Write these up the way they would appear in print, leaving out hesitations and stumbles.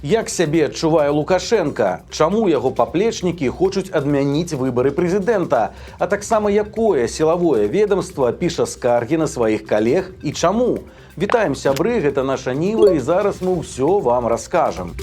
Як сябе адчувае Лукашэнка? Чаму яго паплечнікі хочуць адмяніць выбары прэзідэнта? А таксама, якое сілавое ведомства піша скаргі на сваіх калег і чаму? Вітаем, сябры, гэта «Наша Ніва», і зараз мы ўсё вам раскажам.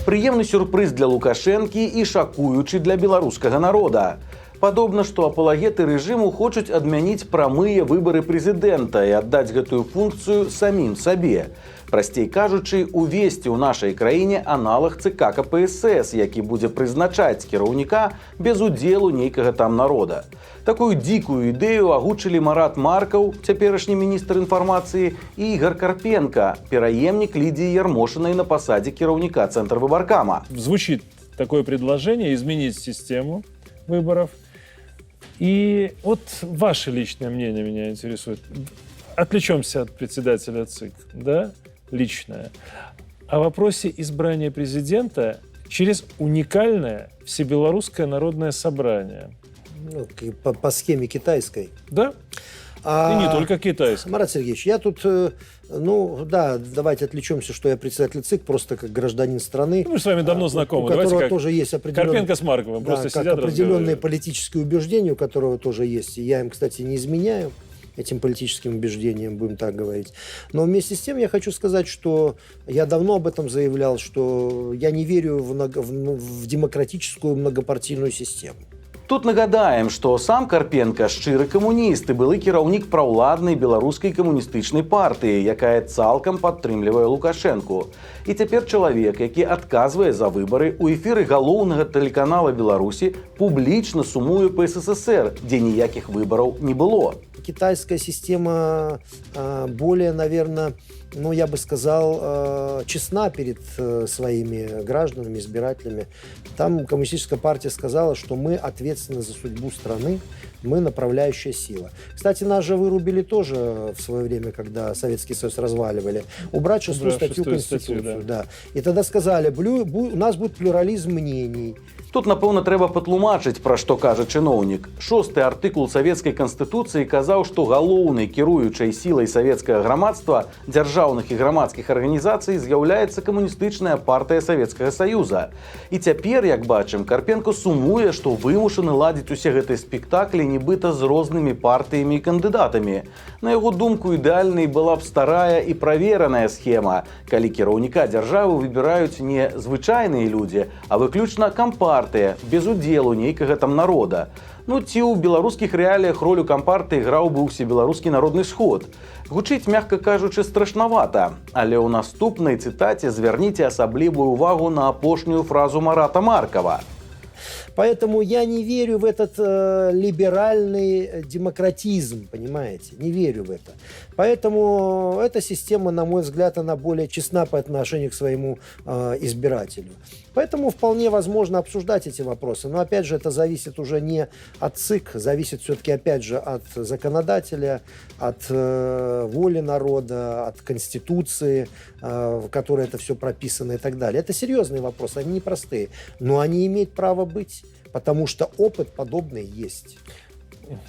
Прыемны сюрпрыз для Лукашэнкі і шакуючы для беларускага народа. Падобна, што апалагеты рэжыму хочуць адмяніць прамыя выбары прэзідэнта і аддаць гэтую функцыю самім сабе. Прасцей кажучы, увесці ў нашай краіне аналаг ЦК КПСС, які будзе прызначаць кіраўніка без удзелу нейкага там народа. Такую дзікую ідэю агучылі Марат Маркаў, цяперашні міністр інфармацыі, і Ігар Карпенка, пераемнік Лідзіі Ярмошынай на пасадзе кіраўніка Цэнтрвыбаркама. Звучит такое предложение изменить систему выборов. И вот ваше личное мнение меня интересует. Отвлечемся от председателя ЦИК, да, личное. О вопросе избрания президента через уникальное Всебелорусское народное собрание. Ну, по схеме китайской. Да? И не только китайское. Марат Сергеевич, я тут, ну да, давайте отвлечемся, что я председатель ЦИК, просто как гражданин страны. Мы же с вами давно знакомы. У которого Давайте как тоже есть определенные Карпенко с Марковым да, просто как сидят, определенные разговаривают. Политические убеждения, у которого тоже есть. И я им, кстати, не изменяю, этим политическим убеждениям, будем так говорить. Но вместе с тем я хочу сказать, что я давно об этом заявлял, что я не верю ну, в демократическую многопартийную систему. Тут нагадаем, што сам Карпенка шчыры камуніст і былы кіраўнік праўладнай Беларускай камуністычнай партыі, якая цалкам падтрымлівае Лукашэнку. І цяпер чалавек, які адказвае за выбары, у эфіры галоўнага тэлеканала Беларусі публічна сумуе па СССР, дзе ніякіх выбараў не было. Китайская система более, наверное, ну, я бы сказал, честна перед своими гражданами, избирателями. Там коммунистическая партия сказала, что мы ответственны за судьбу страны, мы направляющая сила. Кстати, нас же вырубили тоже в свое время, когда Советский Союз разваливали. Убрать шестую Убрав статью шестую статью, Конституцию. Да. И тогда сказали: У нас будет плюрализм мнений». Тут, напэўна, трэба патлумачыць, пра што кажа чыноўнік. Шосты артыкул савецкай канстытуцыі казаў, што галоўнай кіруючай сілай савецкага грамадства, дзяржаўных і грамадскіх арганізацый з'яўляецца Камуністычная партыя Савецкага Саюза. І цяпер, як бачым, Карпенко сумуе, што вымушаны ладзіць усе гэтыя спектаклі нібыта з рознымі партыямі і кандыдатамі. На яго думку, ідэальнай была б старая і правераная схема, калі кіраўніка дзяржавы выбіраюць не звычайныя людзі, а выключна кампартыя, без удзелу нейкага там народа. Ну ці ў беларускіх рэаліях ролю кампартыі граў бы Усебеларускі народны сход. Гучыць, мягка кажучы, страшнавата, але ў наступнай цытаце звярніце асаблівую увагу на апошнюю фразу Марата Маркава. Поэтому я не верю в этот либеральный демократизм, понимаете? Не верю в это. Поэтому эта система, на мой взгляд, она более честна по отношению к своему избирателю. Поэтому вполне возможно обсуждать эти вопросы. Но опять же, это зависит уже не от ЦИК, зависит все-таки опять же от законодателя, от воли народа, от Конституции, в которой это все прописано, и так далее. Это серьезные вопросы, они непростые, но они имеют право быть, потому что опыт подобный есть.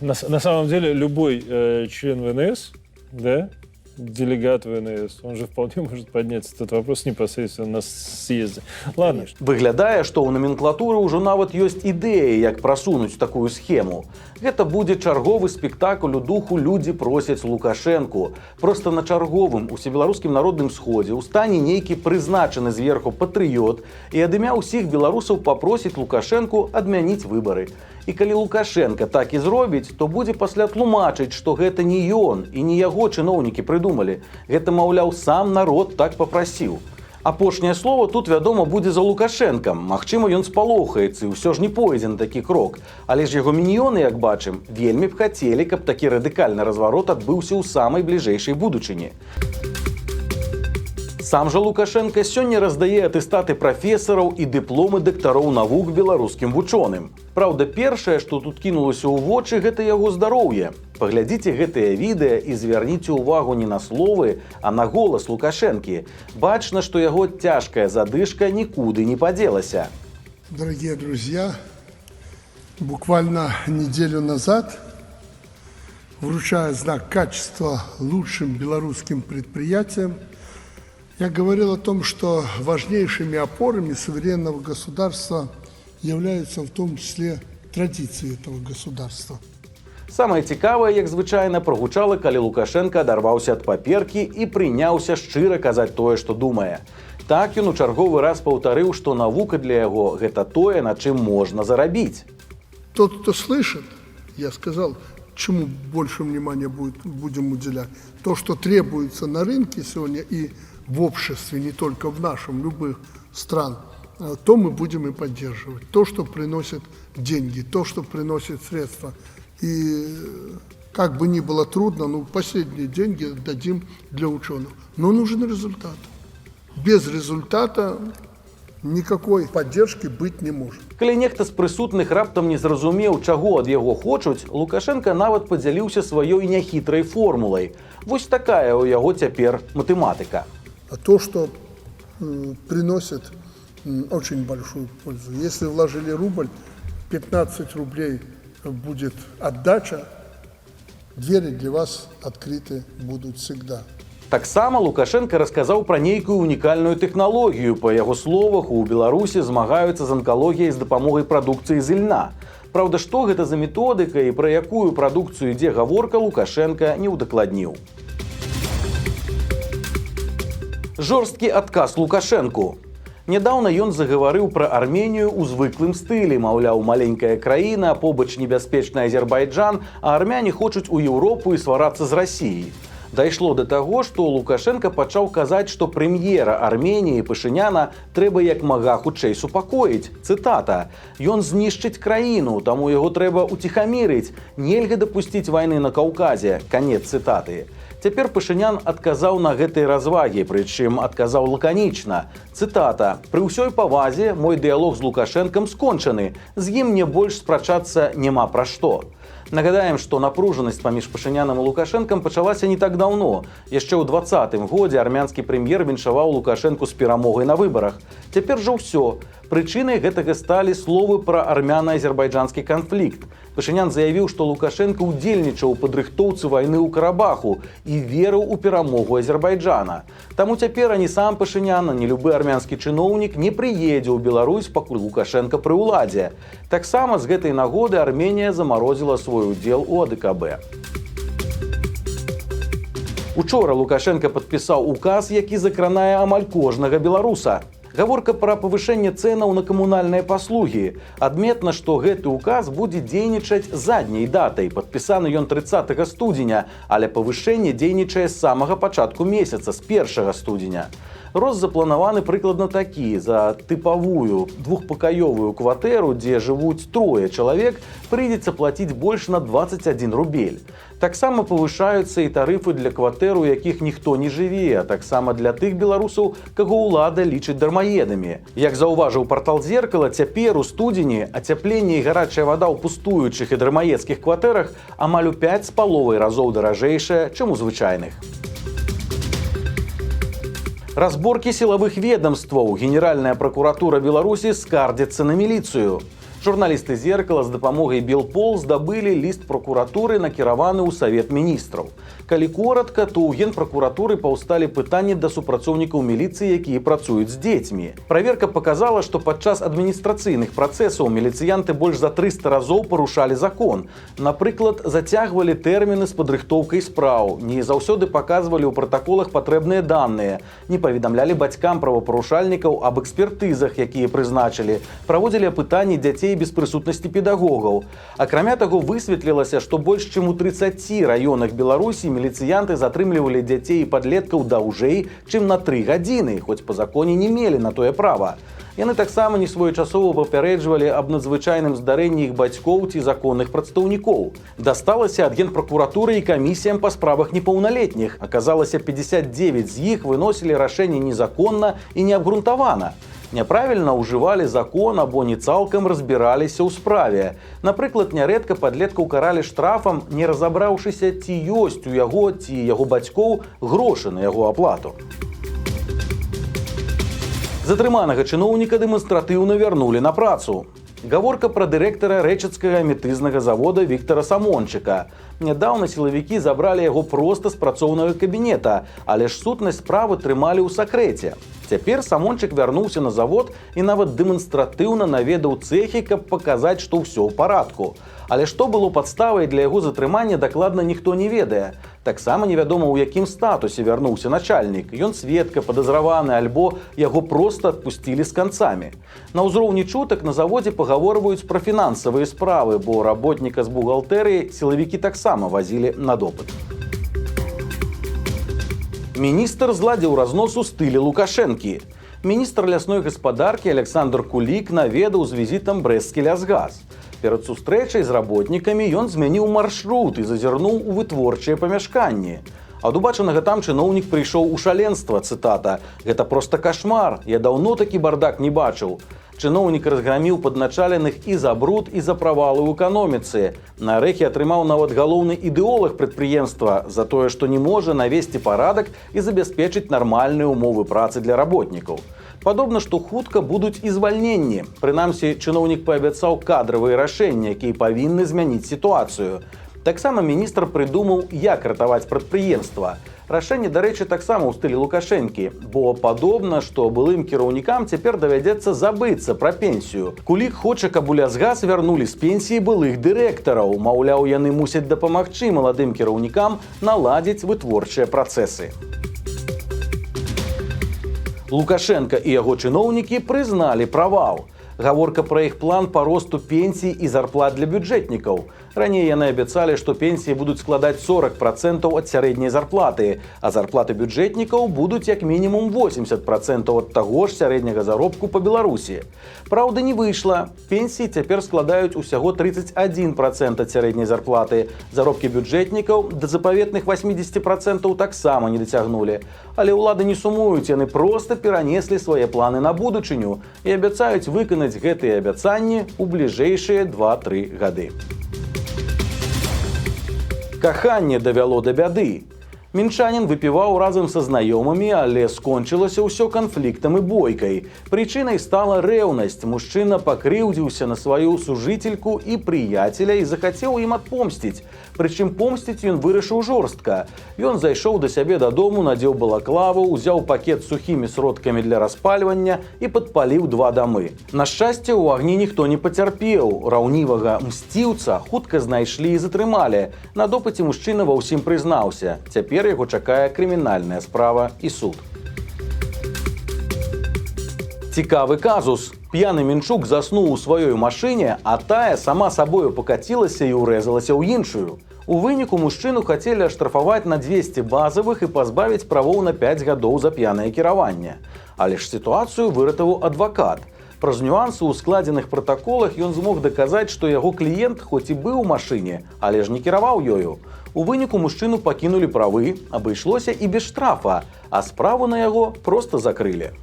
На самом деле любой член ВНС, да, делегат ВНС, он же вполне может поднять этот вопрос непосредственно на съезде. Ладно. Конечно. Выглядае, што ў наменклатуры ўжо нават ёсць ідэі, як прасунуць такую схему. Гэта будзе чарговы спектакль у духу «Людзі просяць Лукашэнку». Проста на чарговым Усебеларускім народным сходзе ўстане нейкі прызначаны зверху патрыёт і ад імя ўсіх беларусаў папросіць Лукашэнку адмяніць выбары. І калі Лукашэнка так і зробіць, то будзе пасля тлумачыць, што гэта не ён і не яго чыноўнікі прыдумалі. Гэта, маўляў, сам народ так папрасіў. Апошняе слово тут, вядома, будзе за Лукашэнкам. Магчыма, ён спалохаецца і ўсё ж не пойдзе на такі крок. Але ж яго міньёны, як бачым, вельмі б хацелі, каб такі радыкальны разварот адбыўся ў самай бліжэйшай будучыні. Сам жа Лукашэнка сёння раздае атэстаты прафесараў і дыпломы дактароў навук беларускім вучоным. Праўда, першае, што тут кінулася ў вочы, гэта яго здароўе. Паглядзіце гэтае відэа і звярніце ўвагу не на словы, а на голас Лукашэнкі. Бачна, што яго цяжкая задышка нікуды не падзелася. Дорогие друзья, буквально неделю назад, вручая знак качества лучшим белорусским предприятиям, Я говорил о том, что важнейшими опорами суверенного государства являются в том числе традиции этого государства. Самае цікавае, як звычайна, прагучала, калі Лукашэнка адарваўся ад паперкі і прыняўся шчыра казаць тое, што думае. Так ён у чарговы раз паўтарыў, што навука для яго — гэта тое, на чым можна зарабіць. Тот, кто слышит, я сказал, чему больше внимания будем уделять. То, что требуется на рынке сегодня и в обществе, не только в нашем, любых стран, то мы будем и поддерживать. То, что приносит деньги, то, что приносит средства. И как бы ни было трудно, ну, последние деньги дадим для ученых. Но нужен результат. Без результата никакой поддержки быть не может. Калі нехта з прысутных раптам не зразумеў, чаго ад яго хочуць, Лукашэнка нават падзяліўся сваёй няхітрай формулай. Вось такая ў яго цяпер матэматыка. А то, что приносит очень большую пользу. Если вложили рубль, 15 рублей будет отдача, двери для вас открыты будут всегда. Таксама Лукашэнка расказаў пра нейкую унікальную тэхналогію. Па яго словах, у Беларусі змагаюцца з анкалогіяй з дапамогай прадукцыі з ільна. Праўда, што гэта за методыка і пра якую прадукцыю ідзе гаворка, Лукашэнка не ўдакладніў. Жорсткі адказ Лукашэнку. Нядаўна ён загаварыў пра Арменію ў звыклым стылі, маўляў, маленькая краіна, побач небяспечны Азербайджан, а армяне хочуць у Еўропу і сварацца з Расіяй. Дайшло да таго, што Лукашэнка пачаў казаць, што прэм'ера Арменіі Пашыняна трэба як мага хутчэй супакоіць. Цытата: «Ён знішчыць краіну, таму яго трэба ўціхамірыць. Нельга дапусціць вайны на Каўказе». Канец цытаты. Цяпер Пашынян адказаў на гэтыя развагі, прычым адказаў лаканічна. Цытата: «Пры ўсёй павазе, мой дыялог з Лукашэнкам скончаны. З ім мне больш спрачацца няма пра што». Нагадаем, што напружанасць паміж Пашынянам і Лукашэнкам пачалася не так даўно. Яшчэ ў 20-м годзе армянскі прэм'ер віншаваў Лукашэнку з перамогай на выбарах. Цяпер жа ўсё. Прычынай гэтага сталі словы пра армяна-азербайджанскі канфлікт. Пашынян заявіў, што Лукашэнка ўдзельнічаў у падрыхтоўцы вайны ў Карабаху і верыў у перамогу Азербайджана. Таму цяпер ані сам Пашынян, ані любы армянскі чыноўнік не прыедзе ў Беларусь, пакуль Лукашэнка пры ўладзе. Таксама з гэтай нагоды Арменія замарозіла свой удзел у АДКБ. Учора Лукашэнка падпісаў указ, які закранае амаль кожнага беларуса. Гаворка пра павышэнне цэнаў на камунальныя паслугі. Адметна, што гэты указ будзе дзейнічаць задняй датай. Падпісаны ён 30 студзеня, але павышэнне дзейнічае з самага пачатку месяца, з 1 студзеня. Рост запланаваны прыкладна такі: за тыпавую двухпакаёвую кватэру, дзе жывуць трое чалавек, прыйдзецца плаціць больш на 21 рубель. Таксама павышаюцца і тарыфы для кватэр, у якіх ніхто не жыве, а таксама для тых беларусаў, каго ўлада лічыць дармаедамі. Як заўважыў партал «Зеркала», цяпер у студзені ацяпленне і гарачая вада ў пустуючых і дармаедскіх кватэрах амаль у 5,5 разоў даражэйшая, чым у звычайных. Разборкі сілавых ведомстваў. Генеральная пракуратура Беларусі скардзіцца на міліцыю. Журналісты «Зеркала» з дапамогай Белпол здабылі ліст пракуратуры, накіраваны ў Савет міністраў. Калі коратка, то ў генпракуратуры паўсталі пытанні да супрацоўнікаў міліцыі, якія працуюць з дзецьмі. Праверка паказала, што падчас адміністрацыйных працэсаў міліцыянты больш за 300 разоў парушалі закон. Напрыклад, зацягвалі тэрміны з падрыхтоўкай спраў, не заўсёды паказвалі ў пратаколах патрэбныя даныя, не паведамлялі бацькам правапарушальнікаў аб экспертызах, якія прызначылі, праводзілі апытанні дзяцей без прысутнасці педагогаў. Акрамя таго, высветлілася, што больш чым у 30 раёнах Беларусі міліцыянты затрымлівалі дзяцей і падлеткаў даўжэй, чым на 3 гадзіны, хоць па законе не мелі на тое права. Яны таксама несвоечасова папярэджвалі аб надзвычайным здарэнні іх бацькоў ці законных прадстаўнікоў. Дасталася ад генпракуратуры і камісіям па справах непаўналетніх. Аказалася, 59 з іх выносілі рашэнне незаконна і неабгрунтавана. Няправільна ўжывалі закон або не цалкам разбіраліся ў справе. Напрыклад, нярэдка падлеткаў каралі штрафам, не разабраўшыся, ці ёсць у яго ці яго бацькоў грошы на яго аплату. Затрыманага чыноўніка дэманстратыўна вярнулі на працу. Гаворка пра дырэктара Рэчыцкага метызнага завода Віктара Самончыка. Нядаўна сілавікі забралі яго проста з працоўнага кабінета, але ж сутнасць справы трымалі ў сакрэце. Цяпер Самончык вярнуўся на завод і нават дэманстратыўна наведаў цэхі, каб паказаць, што ўсё ў парадку. Але што было падставай для яго затрымання, дакладна ніхто не ведае. Таксама невядома, у якім статусе вярнуўся начальнік. Ён сведка, падазраваны альбо яго проста адпусцілі з канцамі. На ўзроўні чутак на заводзе пагаворваюць пра фінансавыя справы, бо работніка з бухгалтэрыі сілавікі таксама вазілі на допыт. Міністр зладзіў разнос у стылі Лукашэнкі. Міністр лясной гаспадаркі Аляксандр Кулік наведаў з візітам Брэсцкі лясгас. Перад сустрэчай з работнікамі ён змяніў маршрут і зазірнуў у вытворчыя памяшканні. Ад убачанага там чыноўнік прыйшоў у шаленства, цытата: «Гэта проста кашмар, я даўно такі бардак не бачыў». Чыноўнік разграміў падначаленых і за бруд, і за правалы ў эканоміцы. На арэхі атрымаў нават галоўны ідэолаг прадпрыемства за тое, што не можа навесці парадак і забяспечыць нармальныя ўмовы працы для работнікаў. Падобна, што хутка будуць і звальненні. Прынамсі, чыноўнік паабяцаў кадравыя рашэнні, якія павінны змяніць сітуацыю. Таксама міністр прыдумаў, як ратаваць прадпрыемства. Рашэнне, дарэчы, таксама ў стылі Лукашэнкі, бо падобна, што былым кіраўнікам цяпер давядзецца забыцца пра пенсію. Кулік хоча, каб у лясгас вярнулі з пенсіі былых дырэктараў. Маўляў, яны мусяць дапамагчы маладым кіраўнікам наладзіць вытворчыя працэсы. Лукашэнка і яго чыноўнікі прызналі правал. Гаворка пра іх план па росту пенсій і зарплат для бюджэтнікаў. Раней яны абяцалі, што пенсіі будуць складаць 40% ад сярэдняй зарплаты, а зарплаты бюджэтнікаў будуць як мінімум 80% ад таго ж сярэдняга заробку па Беларусі. Праўда, не выйшла. Пенсіі цяпер складаюць усяго 31% ад сярэдняй зарплаты. Заробкі бюджэтнікаў да запаветных 80% таксама не дацягнулі. Але ўлады не сумуюць, яны проста перанеслі свае планы на будучыню і абяцаюць выканаць гэтыя абяцанні ў бліжэйшыя 2-3 гады. Каханне давяло да бяды. Мінчанін выпіваў разам са знаёмымі, але скончылася ўсё канфліктам і бойкай. Прычынай стала рэўнасць. Мужчына пакрыўдзіўся на сваю сужыцельку і прыяцеля і захацеў ім адпомсціць. Прычым помсціць ён вырашыў жорстка. Ён зайшоў да сябе дадому, надзеў балаклаву, узяў пакет з сухімі сродкамі для распальвання і падпаліў два дамы. На шчасце, у агні ніхто не пацярпеў. Раўнівага мсціўца хутка знайшлі і затрымалі. На допыце мужчына ва ўсім прызнаўся. Цяпер яго чакае крымінальная справа і суд. Цікавы казус. П'яны мінчук заснуў у сваёй машыне, а тая сама сабою пакацілася і ўрэзалася ў іншую. У выніку мужчыну хацелі аштрафаваць на 200 базавых і пазбавіць правоў на 5 гадоў за п'янае кіраванне. Але ж сітуацыю выратаваў адвакат. Праз нюансы ў складзеных пратаколах ён змог даказаць, што яго кліент хоць і быў у машыне, але ж не кіраваў ёю. У выніку мужчыну пакінулі правы, абышлося і без штрафа, а справу на яго проста закрылі.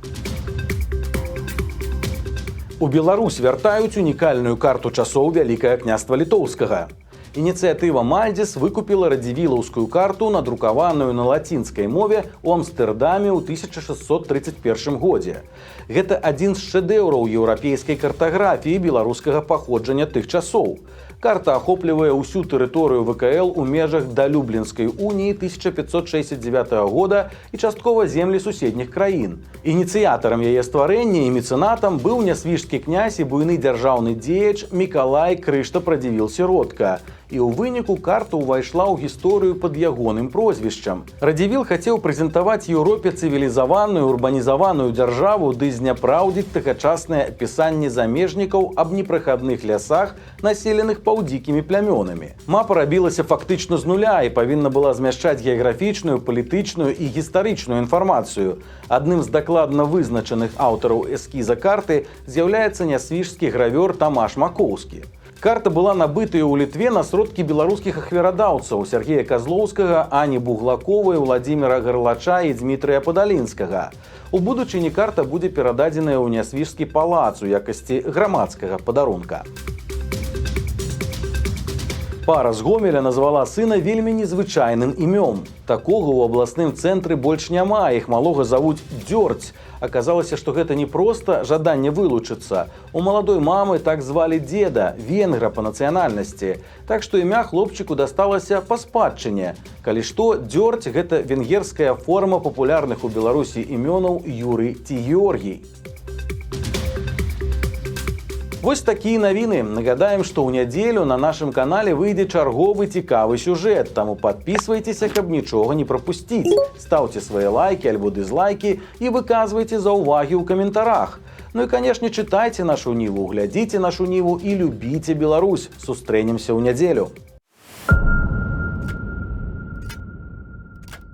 У Беларусь вяртаюць унікальную карту часоў Вялікага Княства Літоўскага. Ініцыятыва Мальдзіс выкупіла радзівілаўскую карту, надрукаваную на лацінскай мове ў Амстэрдаме ў 1631 годзе. Гэта адзін з шэдэўраў еўрапейскай картаграфіі беларускага паходжання тых часоў. Карта ахоплівае ўсю тэрыторыю ВКЛ у межах да Люблінскай уніі 1569 года і часткова землі суседніх краін. Ініцыятарам яе стварэння і мецэнатам быў нясвіжскі князь і буйны дзяржаўны дзеяч Мікалай Крыштаф Радзівіл Сіротка. І ў выніку карта ўвайшла ў гісторыю пад ягоным прозвішчам. Радзівіл хацеў прэзентаваць Еўропе цывілізаваную урбанізаваную дзяржаву ды зняпраўдзіць тагачаснае апісанне замежнікаў аб непрахадных лясах, населеных паўдзікімі плямёнамі. Мапа рабілася фактычна з нуля і павінна была змяшчаць геаграфічную, палітычную і гістарычную інфармацыю. Адным з дакладна вызначаных аўтараў эскіза карты з'яўляецца нясвіжскі гравёр Тамаш Макоўскі. Карта была набытая ў Літве на сродкі беларускіх ахвярадаўцаў Сяргея Казлоўскага, Ані Буглаковай, Уладзіміра Гарлача і Дзмітрыя Падалінскага. У будучыні карта будзе перададзеная ў Нясвіжскі палац у якасці грамадскага падарунка. Пара з Гомеля назвала сына вельмі незвычайным імём. Такога ў абласным цэнтры больш няма, іх малога завуць Дзёрць. Аказалася, што гэта не проста жаданне вылучыцца. У маладой мамы так звалі дзеда, венгра па нацыянальнасці. Так што імя хлопчыку дасталася па спадчыне. Калі што, Дзёрць — гэта венгерская форма папулярных у Беларусі імёнаў Юрый ці Георгій. Вось такія навіны. Нагадаем, што ў нядзелю на нашым канале выйдзе чарговы цікавы сюжэт, таму падпісвайцеся, каб нічога не прапусціць. Стаўце свае лайкі альбо дызлайкі і выказвайце заўвагі ў каментарах. Ну і, канешне, чытайце «Нашу Ніву», глядзіце «Нашу Ніву» і любіце Беларусь. Сустрэнемся ў нядзелю.